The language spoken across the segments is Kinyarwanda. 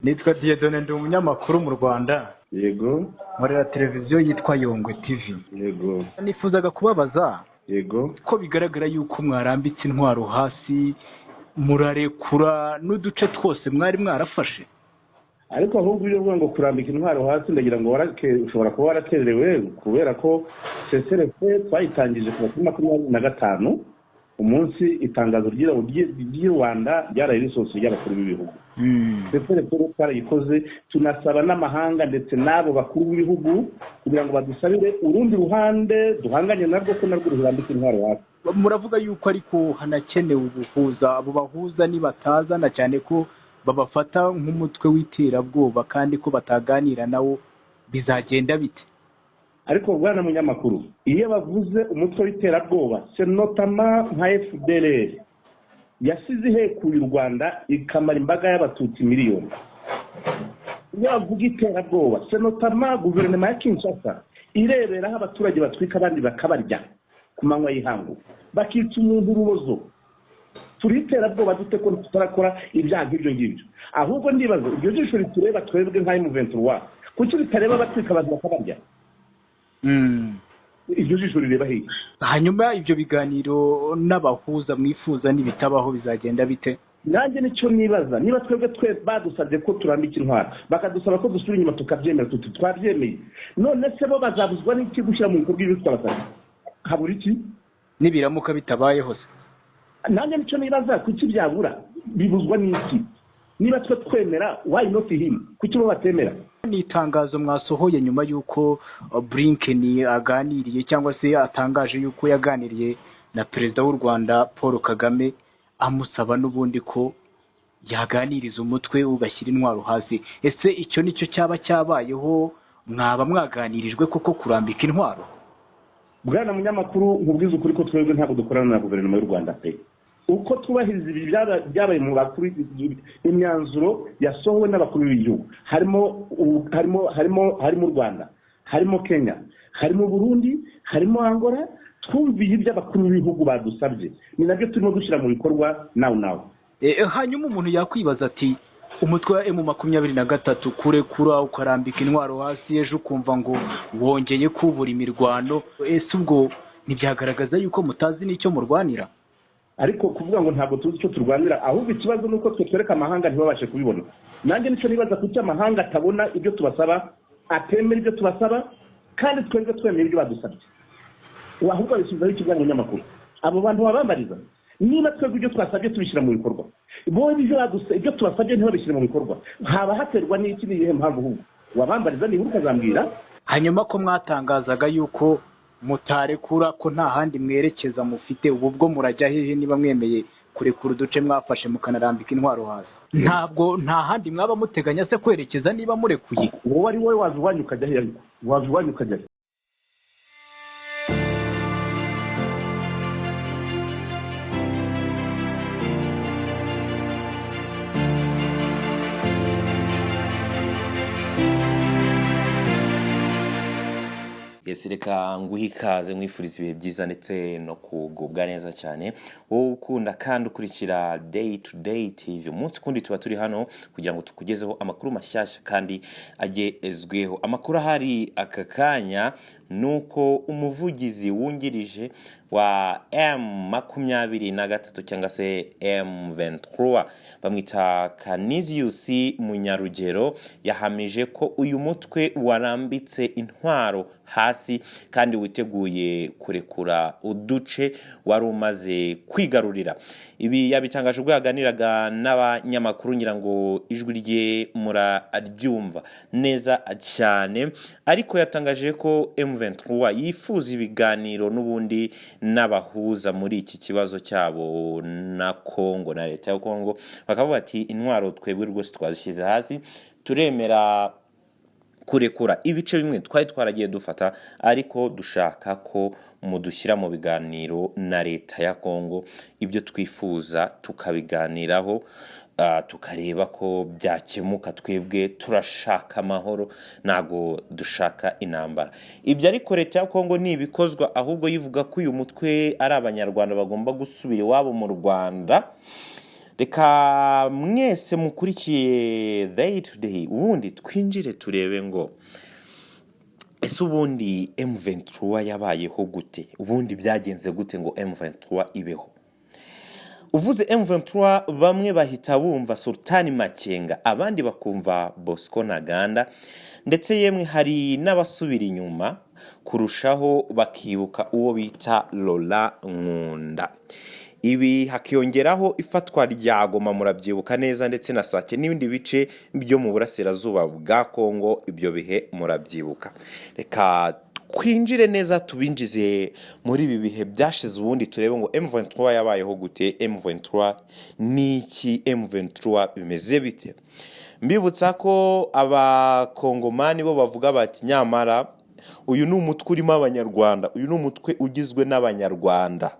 Nitwa Dieudonné, ndi umunyamakuru mu Rwanda. Yego. Nkorera televiziyo yitwa Yongwe TV. Yego. Nifuzaga kubabaza ko bigaragara yuko mwarambitse intwaro hasi, murarekura n'uduce twose mwari mwarafashe. Ariko ahubwo iyo uvuga ngo kurambika intwaro hasi, ndagira ngo ushobora kuba warakererewe, kubera ko cessez-le-feu twayitangije kuva kuri 25, umunsi itangazo ry'i Rwanda ryaraye risohotse ry'abakuru b'ibihugu. Cessez-le-feu twarayikoze, tunasaba n'amahanga ndetse n'abo bakuru b'ibihugu kugira ngo badusabire urundi ruhande duhanganye narwo, ko narwo rurambika intwaro hasi. Muravuga yuko ariko hanakenewe ubuhuza. Abo bahuza nibatazana, cyane ko babafata nk'umutwe w'iterabwoba kandi ko bataganira nawo, bizagenda bite? Ariko bwana munyamakuru, iyo bavuze umutwe w'iterabwoba, c'est notamment nka FDLR yasize ihekuye u Rwanda, ikamara imbaga y'Abatutsi miliyoni. Iyo bavuga iterabwoba, c'est notamment guverinoma ya Kinshasa ireberaho abaturage batwika abandi bakabarya ku manywa y'ihangu, bakica umuntu urubozo. Turi iterabwoba dute ko tutarakora ibyaha nk'ibyo ngibyo? Ahubwo ndibaza, iryo jisho ritureba twebwe nka M23, kuki ritareba abatwika abantu bakabarya? Iryo jisho rireba hehe? Hanyuma ibyo biganiro n'abahuza mwifuza nibitabaho, bizagenda bite? Nanjye nicyo nibaza. Niba twebwe twe badusabye ko turambika intwaro, bakadusaba ko dusubira inyuma, tukabyemera, tuti twabyemeye, none se bo bazabuzwa n'iki gushyira mu bikorwa ibyo twabasabye? Habura iki? Nibiramuka bitabayeho se? Nanjye nicyo nibaza. Kuki byabura? Bibuzwa n'iki? Niba twe twemera, why not him? Kuki bo batemera? Ni itangazo mwasohoye nyuma y'uko Blinken aganiriye, cyangwa se atangaje yuko yaganiriye na Perezida w'u Rwanda Paul Kagame, amusaba n'ubundi ko yaganiriza umutwe ugashyira intwaro hasi. Ese icyo nicyo cyaba cyabayeho? Mwaba mwaganirijwe koko kurambika intwaro? Bwana munyamakuru, nkubwize ukuri ko twebwe ntabwo dukorana na guverinoma y'u Rwanda pe. Uko twubahiriza ibi byabaye mu bakuru, imyanzuro yasohowe n'abakuru b'igihugu, harimo u Rwanda, harimo Kenya, harimo Burundi, harimo Angola. Twumviye ibyo abakuru b'ibihugu badusabye, ni nabyo turimo dushyira mu bikorwa nawe nawe. Hanyuma umuntu yakwibaza ati: umutwe wa M23 kurekura ukarambika intwaro hasi, ejo ukumva ngo wongeye kubura imirwano, ese ubwo ntibyagaragaza yuko mutazi n'icyo murwanira? Ariko kuvuga ngo ntabwo tuzi icyo turwanira, ahubwo ikibazo ni uko twe twereka amahanga ntibabashe kubibona. Nanjye nicyo nibaza, kuki amahanga atabona ibyo tubasaba, atemera ibyo tubasaba, kandi twebwe twemera ibyo badusabye? Ahubwo babisubizaho ikiganiro munyamakuru. Abo bantu babambariza, niba twebwe ibyo twasabye tubishyira mu bikorwa, bo ibyo tubasabye ntibabishyire mu bikorwa, haba haterwa n'iki? Ni iyihe mpamvu? Ahubwo wabambariza nibura ukazambwira. Hanyuma ko mwatangazaga yuko mutarekura, ko nta handi mwerekeza mufite, ubu bwo murajya hehe niba mwemeye kurekura uduce mwafashe, mukanarambika intwaro hasi? Ntabwo nta handi mwaba muteganya se kwerekeza niba murekuye? Wowe ari wowe, waza iwanyu ukajya he? Ariko waza iwanyu ukajya he? Yes, reka nguhe ikaze, nkwifuriza ibihe byiza ndetse no kugubwa neza cyane, wowe ukunda kandi ukurikira Day to Day TV. Umunsi kundi tuba turi hano kugira ngo tukugezeho amakuru mashyashya kandi agezweho. Amakuru ahari aka kanya ni uko umuvugizi wungirije wa M23 cyangwa se M23, bamwita Canisius Munyarugero, yahamije ko uyu mutwe warambitse intwaro hasi kandi witeguye kurekura uduce wari umaze kwigarurira. Ibi yabitangaje ubwo yaganiraga n'abanyamakuru, ngira ngo ijwi rye muraryumva neza cyane. Ariko yatangaje ko M23 yifuza ibiganiro n'ubundi n'abahuza muri iki kibazo cyabo na Congo, na leta ya Congo. Bakavuga ati: "Intwaro twebwe rwose twazishyize hasi, turemera kurekura ibice bimwe twari twaragiye dufata, ariko dushaka ko mudushyira mu biganiro na leta ya Congo, ibyo twifuza tukabiganiraho, tukareba ko byakemuka. Twebwe turashaka amahoro, ntabwo dushaka intambara." Ibyo ariko leta ya Congo ntibikozwa, ahubwo yivuga ko uyu mutwe ari Abanyarwanda bagomba gusubira iwabo mu Rwanda. Reka mwese mukurikiye Day to Day, ubundi twinjire turebe ngo ese ubundi M23 yabayeho gute? Ubundi byagenze gute ngo M23 ibeho? Uvuze M23, bamwe bahita bumva Sultani Makenga, abandi bakumva Bosco Ntaganda, ndetse yemwe hari n'abasubira inyuma kurushaho bakibuka uwo bita Laurent Nkunda. Ibi hakiyongeraho ifatwa rya Goma, murabyibuka neza, ndetse na Sake n'ibindi bice byo mu burasirazuba bwa Kongo, ibyo bihe murabyibuka. Reka twinjire neza, tubinjize muri ibi bihe byashize, ubundi turebe ngo M23 yabayeho gute, M23 ni iki, M23 bimeze bite? Mbibutsa ko Abakongomani bo bavuga bati: "Nyamara uyu ni umutwe urimo Abanyarwanda, uyu ni umutwe ugizwe n'Abanyarwanda."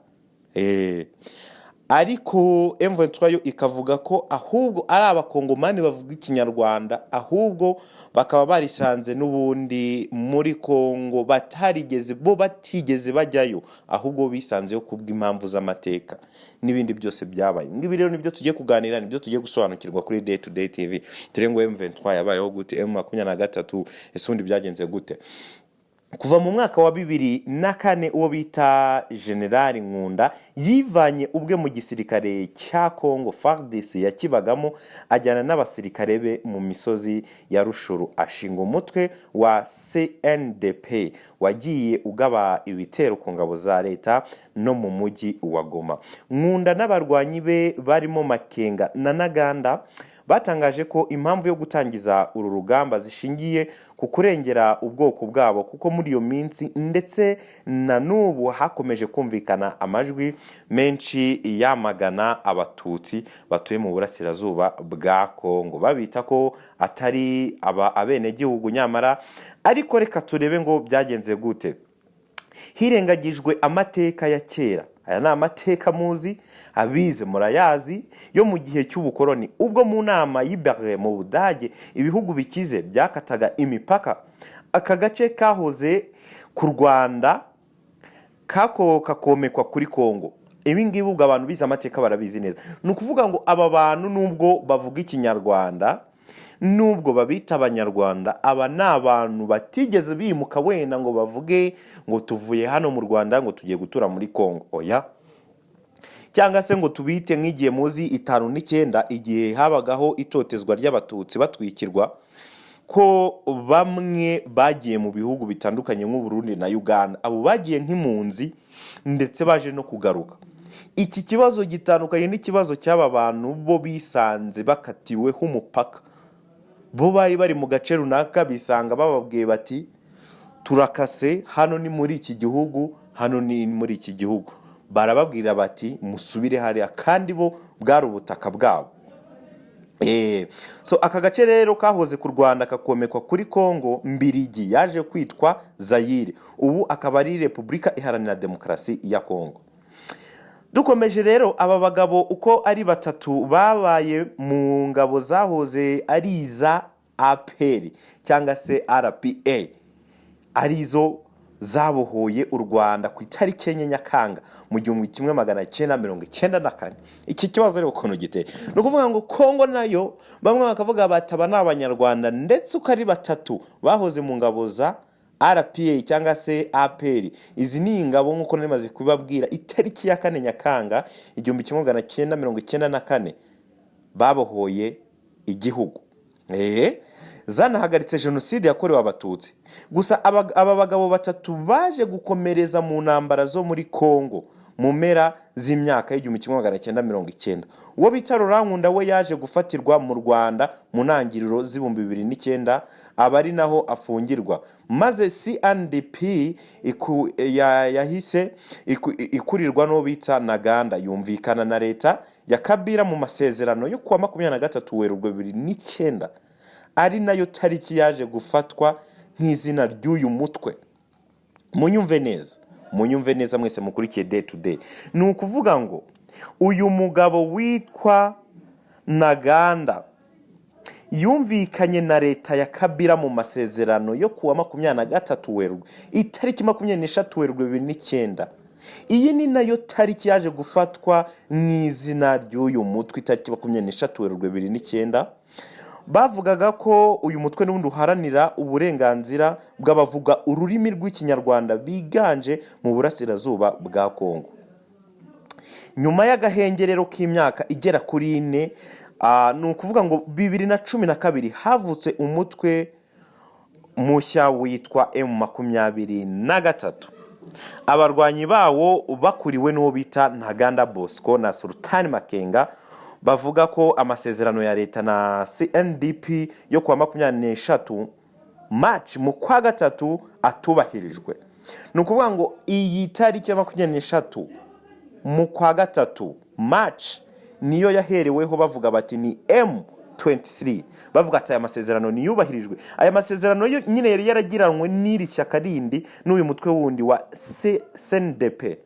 Ariko M23 yo ikavuga ko ahubwo ari Abakongomani bavuga Ikinyarwanda, ahubwo bakaba barisanze n'ubundi muri Kongo, batarigeze bo batigeze bajyayo, ahubwo bisanzeyo kubw'impamvu z'amateka n'ibindi byose byabaye. Ngibi rero nibyo tugiye kuganira, nibyo tugiye gusobanukirwa kuri Day to Day TV. Turebe ngo M23 yabayeho gute, M23 ese ubundi byagenze gute? Kuva mu mwaka wa 2004, uwo bita Generali Nkunda yivanye ubwe mu gisirikare cya Congo FARDC yakibagamo, ajyana n'abasirikare be mu misozi ya Rushuru, ashinga umutwe wa CNDP wagiye ugaba ibitero ku ngabo za leta no mu mujyi wa Goma. Nkunda n'abarwanyi be barimo Makenga na Ntaganda batangaje ko impamvu yo gutangiza uru rugamba zishingiye ku kurengera ubwoko bwabo, kuko muri iyo minsi ndetse na n'ubu hakomeje kumvikana amajwi menshi yamagana Abatutsi batuye mu burasirazuba bwa Kongo, babita ko atari aba abenegihugu nyamara. Ariko reka turebe ngo byagenze gute. Hirengagijwe amateka ya kera, aya ni amateka muzi, abize murayazi, yo mu gihe cy'ubukoroni, ubwo mu nama y'i Berlin mu Budage ibihugu bikize byakataga imipaka. Aka gace kahoze ku Rwanda kako kakomekwa kuri Kongo. Ibi ngibi ubwo abantu bize amateka barabizi neza. Ni ukuvuga ngo aba bantu, nubwo bavuga Ikinyarwanda, nubwo babita Abanyarwanda, aba ni abantu batigeze bimuka wenda ngo bavuge ngo tuvuye hano mu Rwanda ngo tugiye gutura muri Kongo, oya, cyangwa se ngo tubite nk'igihe muzi 59, igihe habagaho itotezwa ry'Abatutsi batwikirwa, ko bamwe bagiye mu bihugu bitandukanye nk'u Burundi na Uganda. Abo bagiye nk'impunzi ndetse baje no kugaruka. Iki kibazo gitandukanye n'ikibazo cy'aba bantu bo bisanze bakatiweho umupaka. Bo bari bari mu gace runaka, bisanga bababwiye bati: "Turakase, hano ni muri iki gihugu, hano ni muri iki gihugu." Barababwira bati: "Musubire hariya," kandi bo bwari ubutaka bwabo. So aka gace rero kahoze ku Rwanda kakomekwa kuri Kongo Mbirigi yaje kwitwa Zayire, ubu akaba ari Repubulika Iharanira Demokarasi ya Kongo. Dukomeje rero, aba bagabo uko ari batatu babaye mu ngabo zahoze ari iza APR cyangwa se RPA, arizo zabohoye u Rwanda ku itariki 4 Nyakanga mu 1994. Iki kibazo rero ukuntu giteye, ni ukuvuga ngo Kongo nayo bamwe bakavuga bati aba ni Abanyarwanda, ndetse uko ari batatu bahoze mu ngabo za RPA cyangwa se APR. Izi ni ingabo, nk'uko nari maze kubibabwira, itariki ya 4 Nyakanga 1994 babohoye igihugu, zanahagaritse jenoside yakorewe Abatutsi. Gusa aba bagabo batatu baje gukomereza mu ntambara zo muri Congo mu mpera z'imyaka y'1990. Uwo bita Rurankunda we yaje gufatirwa mu Rwanda mu ntangiriro z'2009, aba ari naho afungirwa, maze CNDP yahise ikurirwa n'uwo bita Ntaganda, yumvikana na leta ya Kabila mu masezerano yo kuwa 23 Werurwe 2009, ari nayo tariki yaje gufatwa nk'izina ry'uyu mutwe. Munyumve neza, munyumve neza mwese mukurikiye Day to Day. Ni ukuvuga ngo uyu mugabo witwa Ntaganda yumvikanye na leta ya Kabila mu masezerano yo kuwa 23 Werurwe, itariki 23 Werurwe 2009. Iyi ni nayo tariki yaje gufatwa nk'izina ry'uyu mutwe, itariki 23 Werurwe 2009. Bavugaga ko uyu mutwe n'ubundi uharanira uburenganzira bw'abavuga ururimi rw'Ikinyarwanda biganje mu burasirazuba bwa Kongo. Nyuma y'agahengerero k'imyaka igera kuri 4, ni ukuvuga ngo 2012, havutse umutwe mushya witwa M23. Abarwanyi bawo bakuriwe n'uwo bita Ntaganda Bosco na Sultani Makenga bavuga ko amasezerano ya leta na CNDP yo kuwa 23 March, mu kwa gatatu, atubahirijwe. Ni ukuvuga ngo iyi tariki ya 23 mu kwa gatatu, March, niyo yahereweho bavuga bati ni M23, bavuga ati aya masezerano niyubahirijwe. Aya masezerano yo nyine yari yaragiranywe n'iri shyaka rindi n'uyu mutwe wundi wa CNDP.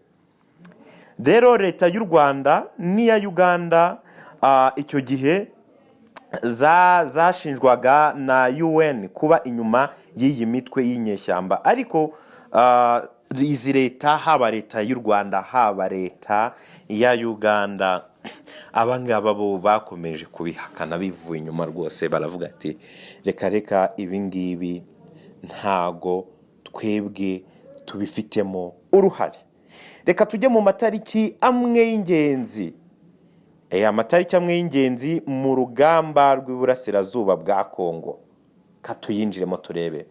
Rero leta y'u Rwanda n'iya Uganda, icyo gihe zashinjwaga na UN kuba inyuma y'iyi mitwe y'inyeshyamba, ariko izi leta, haba leta y'u Rwanda, haba leta ya Uganda, aba ngaba bo bakomeje kubihakana bivuye inyuma rwose. Baravuga ati reka reka, ibi ngibi ntago twebwe tubifitemo uruhare. Reka tujye mu matariki amwe y'ingenzi. Amatariki amwe y'ingenzi mu rugamba rw'iburasirazuba bwa Kongo, katuyinjiremo turebe.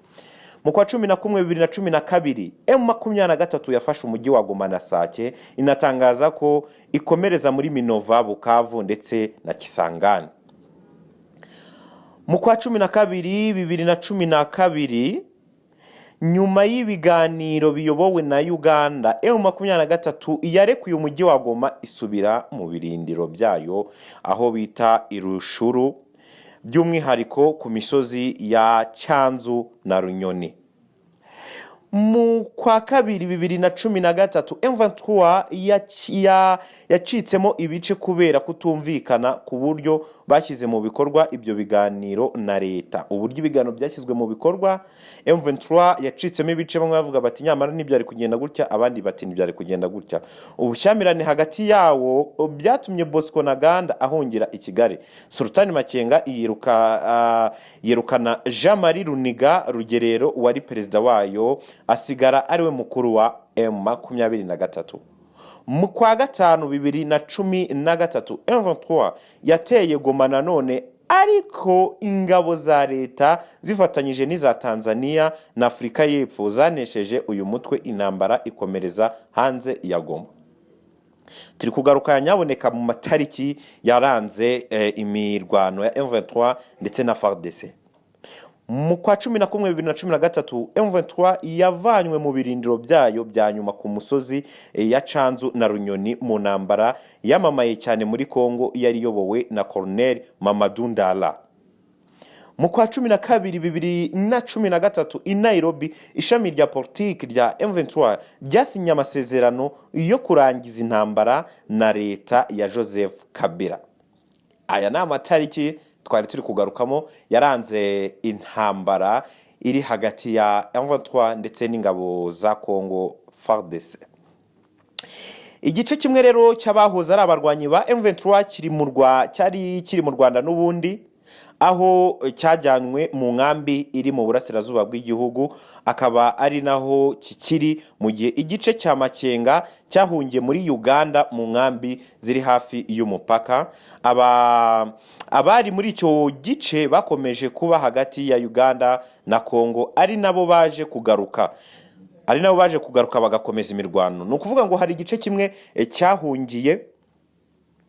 Mu kwa 11 2012, M23 yafashe umujyi wa Goma na Sake, inatangaza ko ikomereza muri Minova, Bukavu ndetse na Kisangani. Mu kwa 12 2012, nyuma y'ibiganiro biyobowe na Uganda, M23 yarekuye umujyi wa Goma, isubira mu birindiro byayo aho bita i Rutshuru, by'umwihariko ku misozi ya Cyanzu na Runyoni. Mu kwa kabiri 2013, M23 yacitsemo ibice kubera kutumvikana ku buryo bashyize mu bikorwa ibyo biganiro na leta. Uburyo ibiganiro byashyizwe mu bikorwa, M23 yacitsemo ibice. Bamwe bavuga bati nyamara ntibyari kugenda gutya, abandi bati ntibyari kugenda gutya. Ubushyamirane hagati yawo byatumye Bosco Ntaganda ahungira i Kigali. Sultani Makenga yirukana Jean Marie Runiga Rugerero wari perezida wayo, asigara ariwe mukuru wa M23. Mu kwa gatanu 2013, M23 yateye Goma nanone, ariko ingabo za leta zifatanyije n'iza Tanzania na Afurika y'Epfo zanesheje uyu mutwe, intambara ikomereza hanze ya Goma. Turi kugaruka nyaboneka mu matariki yaranze imirwano ya M23 ndetse na FARDC. Mu kwa 11 2013, M23 yavanywe mu birindiro byayo bya nyuma ku musozi ya Canzu na Runyoni, mu ntambara yamamaye cyane muri Congo yari iyobowe na Colonel Mamadou Ndala. Mu kwa 12 2013, i Nairobi, ishami rya politiki rya M23 ryasinye amasezerano yo kurangiza intambara na leta ya Joseph Kabila. Aya ni amatariki twari turi kugarukamo yaranze intambara iri hagati ya M23 ndetse n'ingabo za Congo, FARDC. Igice kimwe rero cy'abahoze ari abarwanyi ba M23 kiri mu Rwa cyari kiri mu Rwanda n'ubundi, aho cyajyanywe mu nkambi iri mu burasirazuba bw'igihugu, akaba ari naho kikiri, mu gihe igice cya Makenga cyahungiye muri Uganda mu nkambi ziri hafi y'umupaka. Abari muri icyo gice bakomeje kuba hagati ya Uganda na Congo, ari nabo baje kugaruka bagakomeza imirwano. Ni ukuvuga ngo hari igice kimwe cyahungiye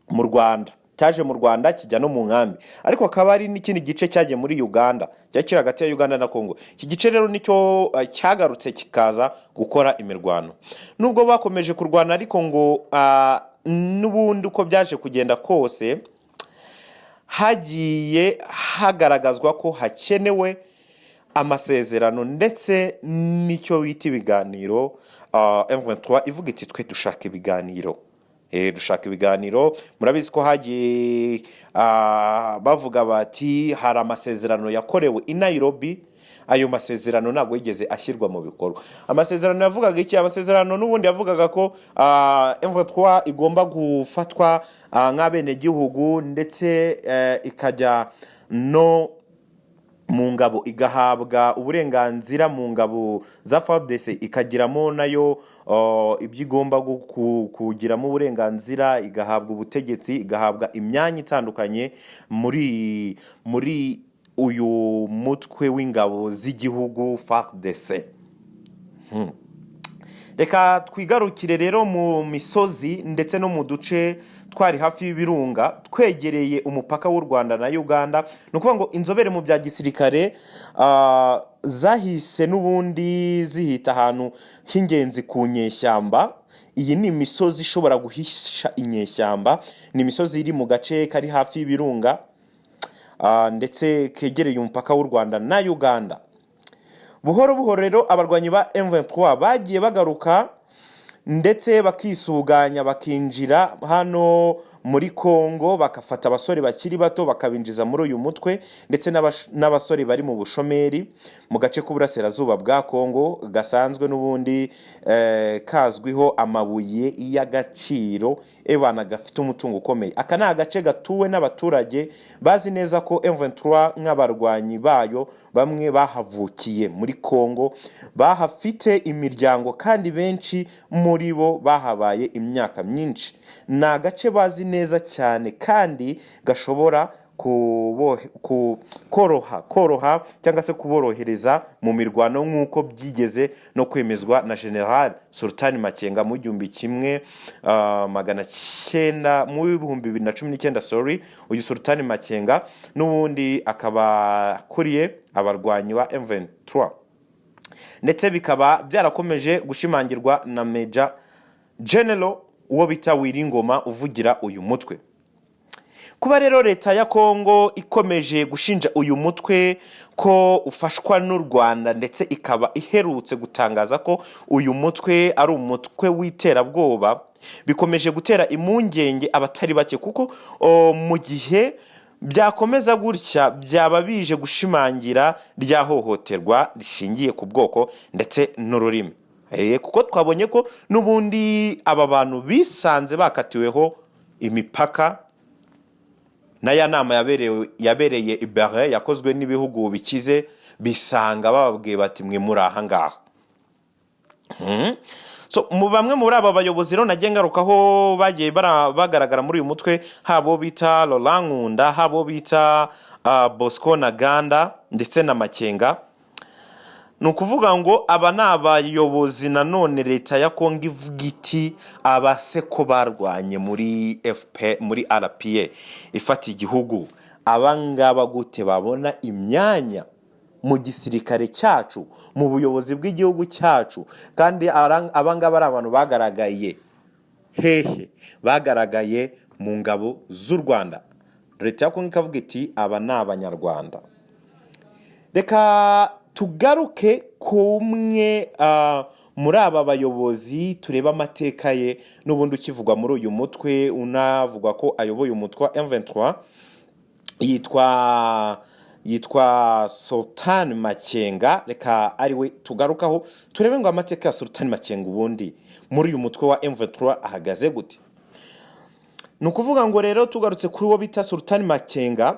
mu Rwanda, cyaje mu Rwanda kijya no mu nkambi, ariko hakaba hari n'ikindi gice cyagiye muri Uganda, cyari kiri hagati ya Uganda na Congo. Iki gice rero nicyo cyagarutse kikaza gukora imirwano. Nubwo bakomeje kurwana, ariko ngo n'ubundi uko byaje kugenda kose, hagiye hagaragazwa ko hakenewe amasezerano ndetse n'icyo bita ibiganiro. M23 ivuga iti twe dushaka ibiganiro. Dushaka ibiganiro. Murabizi ko hagiye bavuga bati hari amasezerano yakorewe i Nairobi. Ayo masezerano ntabwo yigeze ashyirwa mu bikorwa. Amasezerano yavugaga iki? Amasezerano n'ubundi yavugaga ko M23 igomba gufatwa nk'abenegihugu, ndetse ikajya no mu ngabo, igahabwa uburenganzira mu ngabo za FARDC, ikagiramo nayo ibyo igomba kugiramo uburenganzira, igahabwa ubutegetsi, igahabwa imyanya itandukanye muri uyu mutwe w'ingabo z'igihugu FARDC. Reka twigarukire rero mu misozi ndetse no mu duce twari hafi y'ibirunga twegereye umupaka w'u Rwanda na Uganda. Ni ukuvuga ngo inzobere mu bya gisirikare zahise n'ubundi zihita ahantu h'ingenzi ku nyeshyamba. Iyi ni imisozi ishobora guhisha inyeshyamba, ni imisozi iri mu gace kari hafi y'ibirunga ndetse kegereye umupaka w'u Rwanda na Uganda. Buhoro buhoro rero abarwanyi ba M23 bagiye bagaruka ndetse bakisuganya, bakinjira hano muri Congo, bagafata abasore bakiri bato bakabinjiza muri uyu mutwe, ndetse n'abasore bari mu bushomeri mu gace k'uburasirazuba bwa Congo gasanzwe n'ubundi kazwiho amabuye y'agaciro, ebana gafite umutungo ukomeye. Aka ni agace gatuwe n'abaturage bazi neza ko M23 nk'abarwanyi bayo bamwe bahavukiye muri Congo, bahafite imiryango, kandi benshi muri bo bahabaye imyaka myinshi. Ni agace bazi neza cyane kandi gashobora koroha cyangwa se kuborohereza mu mirwano, nk'uko byigeze no kwemezwa na General Sultan Makenga mu 1900, mu 2019, sorry. Uyu Sultan Makenga n'ubundi akaba akuriye abarwanyi ba M23, ndetse bikaba byarakomeje gushimangirwa na Major General uwo bita Wiringoma uvugira uyu mutwe. Kuba rero leta ya Kongo ikomeje gushinja uyu mutwe ko ufashwa n'u Rwanda, ndetse ikaba iherutse gutangaza ko uyu mutwe ari umutwe w'iterabwoba, bikomeje gutera impungenge abatari bake, kuko mu gihe byakomeza gutya byaba bije gushimangira rya hohoterwa rishingiye ku bwoko ndetse n'ururimi. Kuko twabonye ko n'ubundi aba bantu bisanze bakatiweho imipaka n'aya nama yabereye i Berlin, yakozwe n'ibihugu bikize, bisanga bababwiye bati: "Mwe muri aha ngaha." So mu bamwe muri aba bayobozi rero nagiye ngarukaho bagiye bagaragara muri uyu mutwe, haba uwo bita Laurent Nkunda, haba uwo bita Bosco Ntaganda ndetse na Makenga. Ni ukuvuga ngo aba ni abayobozi nanone leta ya Kongo ivuga iti: "Abase ko barwanye muri FP, muri RPA ifata igihugu, aba ngaba gute babona imyanya mu gisirikare cyacu, mu buyobozi bw'igihugu cyacu, kandi aba ngaba ari abantu bagaragaye hehe? Bagaragaye mu ngabo z'u Rwanda." Leta ya Kongo ikavuga iti: "Aba ni Abanyarwanda." Reka tugaruke ku umwe muri aba bayobozi, turebe amateka ye n'ubundi ukivugwa muri uyu mutwe, unavugwa ko ayoboye umutwe wa M23, yitwa Sultan Makenga. Reka ari we tugarukaho, turebe ngo amateka ya Sultan Makenga ubundi muri uyu mutwe wa M23 ahagaze gute. Ni ukuvuga ngo rero tugarutse kuri uwo bita Sultan Makenga,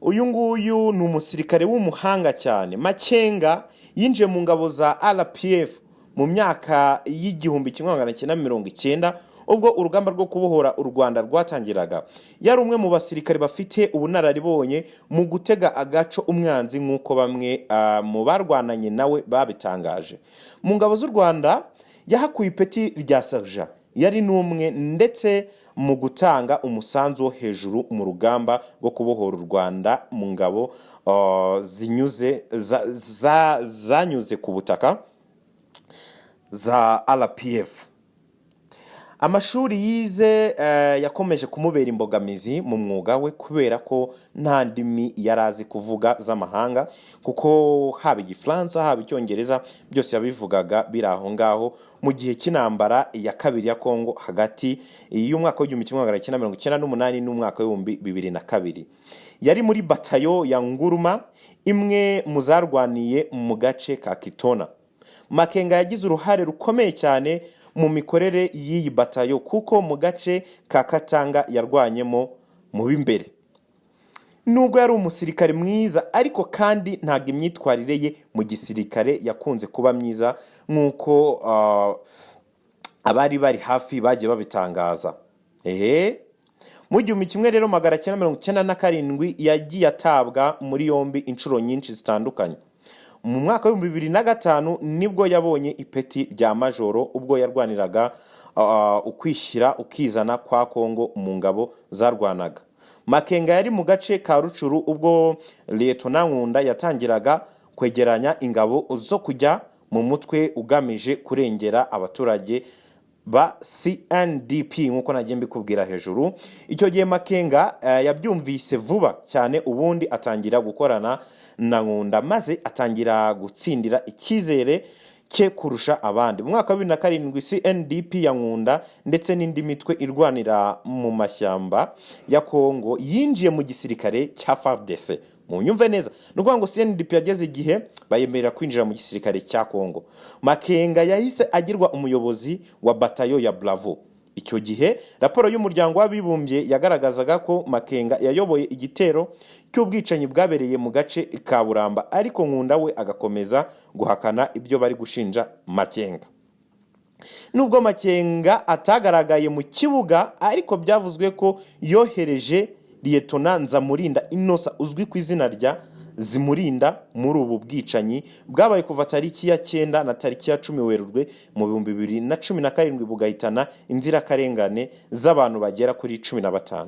uyu nguyu ni umusirikare w'umuhanga cyane. Makenga yinjiye mu ngabo za RPF mu myaka y'1990, ubwo urugamba rwo kubohora u Rwanda rwatangiraga. Yari umwe mu basirikare bafite ubunararibonye mu gutega agaco umwanzi, nk'uko bamwe mu barwananye nawe babitangaje. Mu ngabo z'u Rwanda yahakuye ipeti rya sergent. Yari n'umwe ndetse mu gutanga umusanzu wo hejuru mu rugamba rwo kubohora u Rwanda mu ngabo zinyuze zanyuze ku butaka za RPF. Amashuri yize yakomeje kumubera imbogamizi mu mwuga we, kubera ko nta ndimi yari azi kuvuga z'amahanga, kuko haba Igifaransa, haba Icyongereza, byose yabivugaga biri aho ngaho. Mu gihe cy'intambara ya kabiri ya Kongo hagati y'umwaka w'1998 n'umwaka w'2002. Yari muri batayo ya Nguruma, imwe mu zarwaniye mu gace ka Kitona. Makenga yagize uruhare rukomeye cyane mu mikorere y'iyi batayo, kuko mu gace ka Katanga yarwanyemo mu b'imbere. Nubwo yari umusirikare mwiza, ariko kandi ntabwo imyitwarire ye mu gisirikare yakunze kuba myiza, nk'uko abari bari hafi bagiye babitangaza. Ehe, mu rero 1997 yagiye atabwa muri yombi inshuro nyinshi zitandukanye. Mu mwaka wa 2005 nibwo yabonye ipeti rya majoro, ubwo yarwaniraga ukwishyira ukizana kwa Kongo mu ngabo zarwanaga. Makenga yari mu gace ka Rucuru ubwo Liyetona Nkunda yatangiraga kwegeranya ingabo zo kujya mu mutwe ugamije kurengera abaturage ba CNDP, nk'uko nagiye mbikubwira hejuru. Icyo gihe Makenga yabyumvise vuba cyane, ubundi atangira gukorana na Nkunda, maze atangira gutsindira icyizere cye kurusha abandi. Mu mwaka wa 2007 CNDP ya Nkunda ndetse n'indi mitwe irwanira mu mashyamba ya Kongo yinjiye mu gisirikare cya FARDC. Mu nyumve neza, ni ukuvuga ngo CNDP yageze igihe bayemerera kwinjira mu gisirikare cya Kongo. Makenga yahise agirwa umuyobozi wa batayo ya Bravo. Icyo gihe raporo y'Umuryango w'Abibumbye yagaragazaga ko Makenga yayoboye igitero cy'ubwicanyi bwabereye mu gace ka Buramba, ariko Nkunda we agakomeza guhakana ibyo bari gushinja Makenga. Nubwo Makenga atagaragaye mu kibuga, ariko byavuzwe ko yohereje Liyetona Nzamurinda Inosa, uzwi ku izina rya Zimurinda, muri ubu bwicanyi bwabaye kuva tariki ya 9 na tariki ya 10 Werurwe mu 2017, bugahitana inzirakarengane z'abantu bagera kuri 15.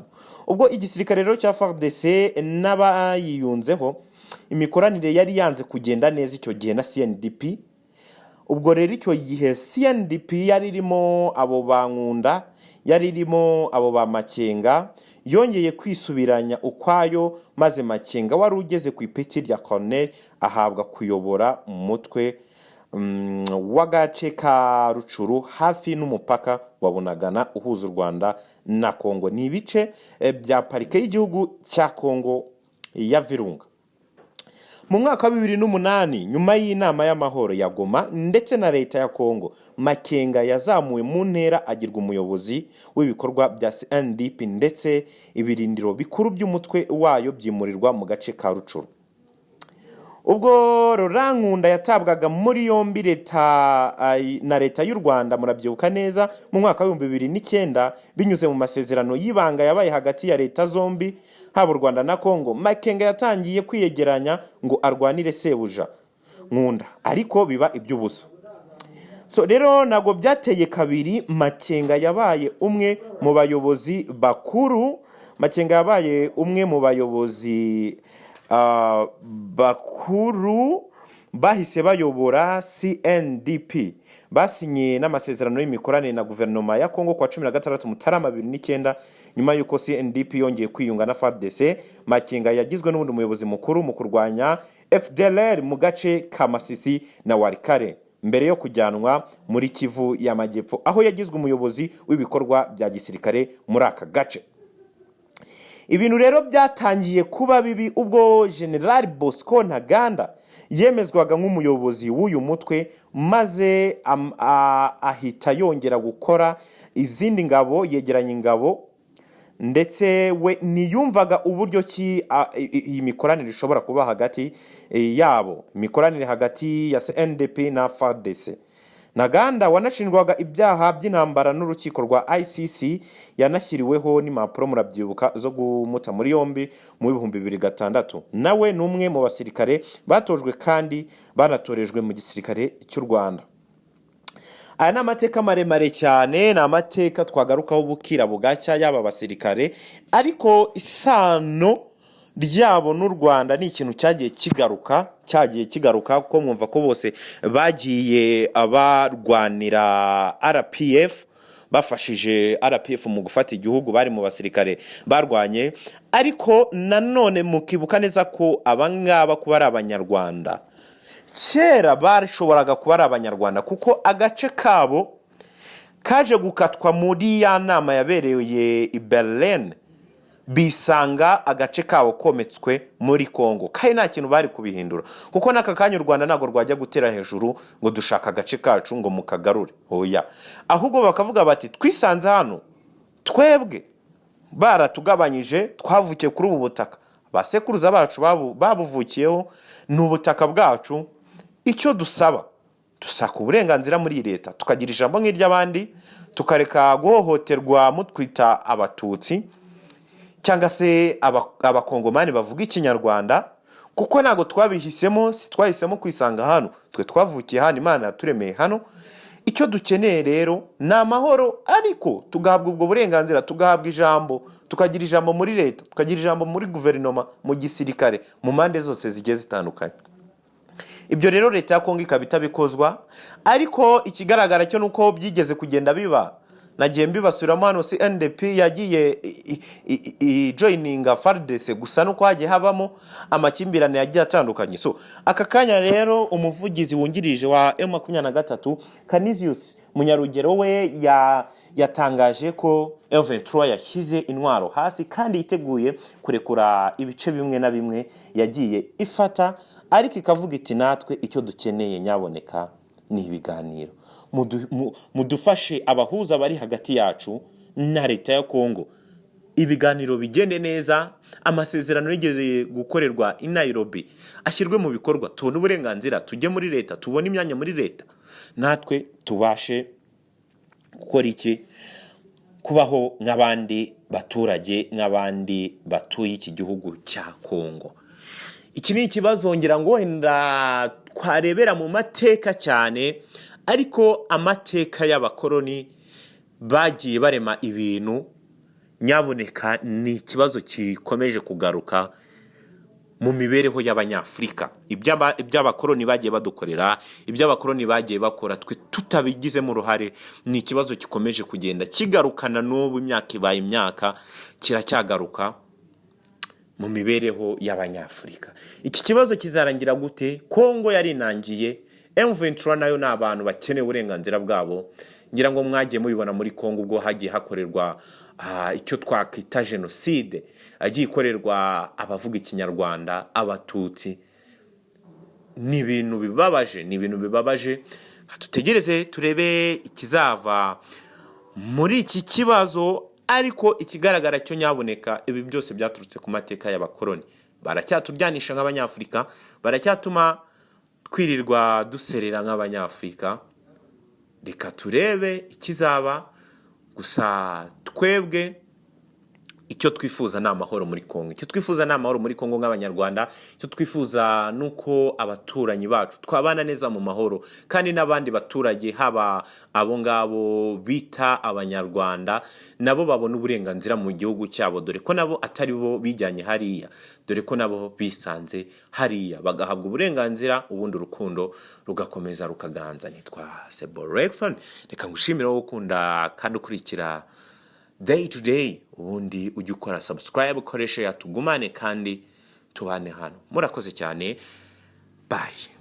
Ubwo igisirikare rero cya FARDC n'abayiyunzeho, imikoranire yari yanze kugenda neza icyo gihe na CNDP. Ubwo rero icyo gihe CNDP yari irimo abo ba Nkunda, yari irimo abo ba Makenga, yongeye kwisubiranya ukwayo, maze Makenga wari ugeze ku ipeti rya colonel ahabwa kuyobora umutwe w'agace ka Rucuru, hafi n'umupaka wa Bunagana uhuza u Rwanda na Kongo. Ni ibice bya Parike y'Igihugu cya Kongo ya Virunga. Mu mwaka wa 2008, nyuma y'inama y'amahoro ya Goma ndetse na leta ya Kongo, Makenga yazamuwe mu ntera, agirwa umuyobozi w'ibikorwa bya CNDP, ndetse ibirindiro bikuru by'umutwe wayo byimurirwa mu gace ka Rucuru. Ubwo Laurent Nkunda yatabwaga muri yombi leta na leta y'u Rwanda, murabyibuka neza, mu mwaka wa 2009, binyuze mu masezerano y'ibanga yabaye hagati ya leta zombi, haba u Rwanda na Kongo, Makenga yatangiye kwiyegeranya ngo arwanire sebuja Nkunda, ariko biba iby'ubusa. So rero ntabwo byateye kabiri, Makenga yabaye umwe mu bayobozi bakuru. Makenga yabaye umwe mu bayobozi bakuru bahise bayobora CNDP. Basinye n'amasezerano y'imikoranire na guverinoma ya Kongo kuwa 16 Mutarama 2009. Nyuma y'uko CNDP yongeye kwiyunga na FARDC, Makenga yagizwe n'ubundi muyobozi mukuru mu kurwanya FDLR mu gace ka Masisi na Walikale, mbere yo kujyanwa muri Kivu y'Amajyepfo, aho yagizwe umuyobozi w'ibikorwa bya gisirikare muri aka gace. Ibintu rero byatangiye kuba bibi ubwo General Bosco Ntaganda yemezwaga nk'umuyobozi w'uyu mutwe, maze ahita yongera gukora izindi ngabo, yegeranya ingabo, ndetse we ntiyumvaga uburyo ki iyi mikoranire ishobora kuba hagati yabo, imikoranire hagati ya CNDP na FARDC. Ntaganda wanashinjwaga ibyaha by'intambara n'urukiko rwa ICC, yanashyiriweho n'impapuro, murabyibuka, zo kumuta muri yombi mu 2006, nawe ni umwe mu basirikare batojwe kandi banatorejwe mu gisirikare cy'u Rwanda. Aya ni amateka maremare cyane, ni amateka twagarukaho bukira bugacya, yaba abasirikare, ariko isano ryabo n'u Rwanda ni ikintu cyagiye kigaruka, cyagiye kigaruka, kuko mwumva ko bose bagiye barwanira RPF, bafashije RPF mu gufata igihugu, bari mu basirikare barwanye. Ariko nanone mukibuka neza ko abangaba kuba ari Abanyarwanda, kera bashoboraga kuba ari Abanyarwanda, kuko agace kabo kaje gukatwa muri ya nama yabereye i Berlin. Bisanga agace kabo kometswe muri Kongo, kandi nta kintu bari kubihindura, kuko n'aka kanya u Rwanda ntabwo rwajya gutera hejuru ngo dushaka agace kacu ngo mukagarure. Oya, ahubwo bakavuga bati: "Twisanze hano twebwe baratugabanyije, twavukiye kuri ubu butaka, basekuruza bacu babuvukiyeho, ni ubutaka bwacu. Icyo dusaba, dusaka uburenganzira muri iyi leta, tukagira ijambo nk'iry'abandi, tukareka guhohoterwa mutwita Abatutsi cyangwa se Abakongomani bavuga Ikinyarwanda, kuko ntabwo twabihisemo, si twahisemo kwisanga hano. Twe twavukiye hano, Imana yaturemeye hano. Icyo dukeneye rero ni amahoro, ariko tugahabwa ubwo burenganzira, tugahabwa ijambo, tukagira ijambo muri leta, tukagira ijambo muri guverinoma, mu gisirikare, mu mpande zose zigiye zitandukanye." Ibyo rero leta ya Kongo ikaba itabikozwa. Ariko ikigaragara cyo ni uko byigeze kugenda biba, nagiye mbibasubiramo hano. CNDP yagiye ijoininga FARDC, gusa nuko hagiye habamo amakimbirane yagiye atandukanye. So aka kanya rero umuvugizi wungirije wa M23, Canisius Munyarugero, we yatangaje ko M23 yashyize intwaro hasi kandi yiteguye kurekura ibice bimwe na bimwe yagiye ifata, ariko ikavuga iti: "Natwe icyo dukeneye nyaboneka ni ibiganiro. Mudufashe abahuza bari hagati yacu na leta ya Kongo, ibiganiro bigende neza, amasezerano yigeze gukorerwa i Nairobi ashyirwe mu bikorwa, tubone uburenganzira, tujye muri leta, tubone imyanya muri leta, natwe tubashe gukora iki? Kubaho nk'abandi baturage, nk'abandi batuye iki gihugu cya Kongo." Iki ni ikibazo ngira ngo wenda twarebera mu mateka cyane, ariko amateka y'abakoloni bagiye barema ibintu nyaboneka ni ikibazo gikomeje kugaruka mu mibereho y'Abanyafurika. Iby'abakoloni bagiye badukorera, iby'abakoloni bagiye bakora twe tutabigizemo uruhare, ni ikibazo gikomeje kugenda kigarukana n'ubu. Imyaka ibaye imyaka, kiracyagaruka mu mibereho y'Abanyafurika. Iki kibazo kizarangira gute? Kongo yarinangiye, M23 nayo ni abantu bakeneye uburenganzira bwabo. Ngira ngo mwagiye mubibona muri Kongo ubwo hagiye hakorerwa icyo twakwita jenoside, agiye ikorerwa abavuga Ikinyarwanda, Abatutsi. Ni ibintu bibabaje, ni ibintu bibabaje. Tutegereze turebe ikizava muri iki kibazo, ariko ikigaragara cyo nyaboneka ibi byose byaturutse ku mateka y'abakoloni. Baracyaturyanisha nk'Abanyafurika, baracyatuma twirirwa duserera nk'Abanyafurika. Reka turebe ikizaba. Gusa twebwe icyo twifuza ni amahoro muri Kongo. Icyo twifuza ni amahoro muri Kongo nk'Abanyarwanda. Icyo twifuza ni uko abaturanyi bacu twabana neza mu mahoro, kandi n'abandi baturage, haba abo ngabo bita Abanyarwanda, nabo babona uburenganzira mu gihugu cyabo, dore ko nabo atari bo bijyanye hariya, dore ko nabo bisanze hariya, bagahabwa uburenganzira, ubundi urukundo rugakomeza rukaganza. Nitwa Sebo Rexon, reka ngushimire wowe ukunda kandi ukurikira Day to Day. Ubundi ujye ukora subscribe, ukoreshe, yatugumane kandi tubane hano. Murakoze cyane, bye.